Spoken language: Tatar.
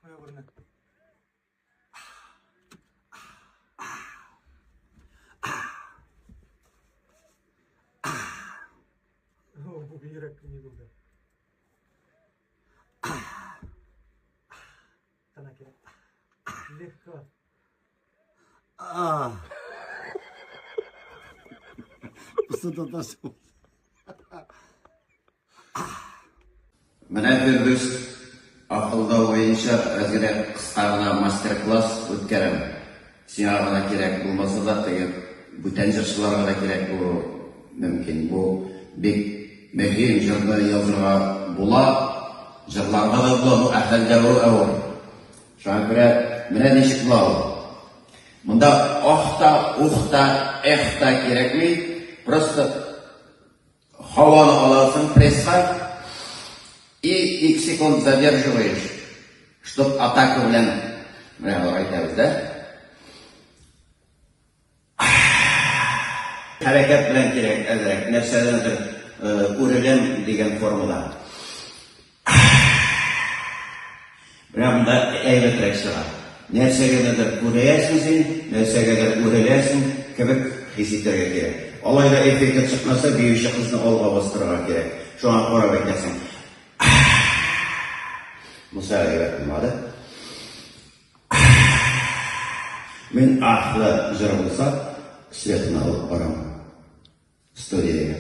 Менә күренә. О, бу бигрәк ни булды. Кына кирәк. Легко. Бусы татарча. Менә Фирдүс акылдау буенча әзрәк кыска гына мастер-класс үткәрәм. Сиңа гына кирәк булмаса да, теге бүтән җырчыларга да кирәк булуы мөмкин. Бу бик мөһим, җырны язырга була, җырларга да була, но әһәлдәве авыр. Шуңа күрә менә ничек була ул. Монда ах та, ух та, эх та кирәкми, просто Һаваны аласың пресска и 2 секунд задерживаешь, чтоб атака белән менә алай әйтәбез, да? Хәрәкәт белән кирәк әзрәк, нәрсәдәндер үреләм дигән формада. Менә монда әйбәтрәк чыга. Нәрсәгәдер күрәсең син, нәрсәгәдер үреләсең кебек хис итәргә кирәк. Алай да эффекты чыкмаса, биюче кызны алга бастырырга кирәк. Шуңа карап әйтәсең. Муса әйбәт булмады. Мин ахлы җыр булса, Светаны алып барам студиягә.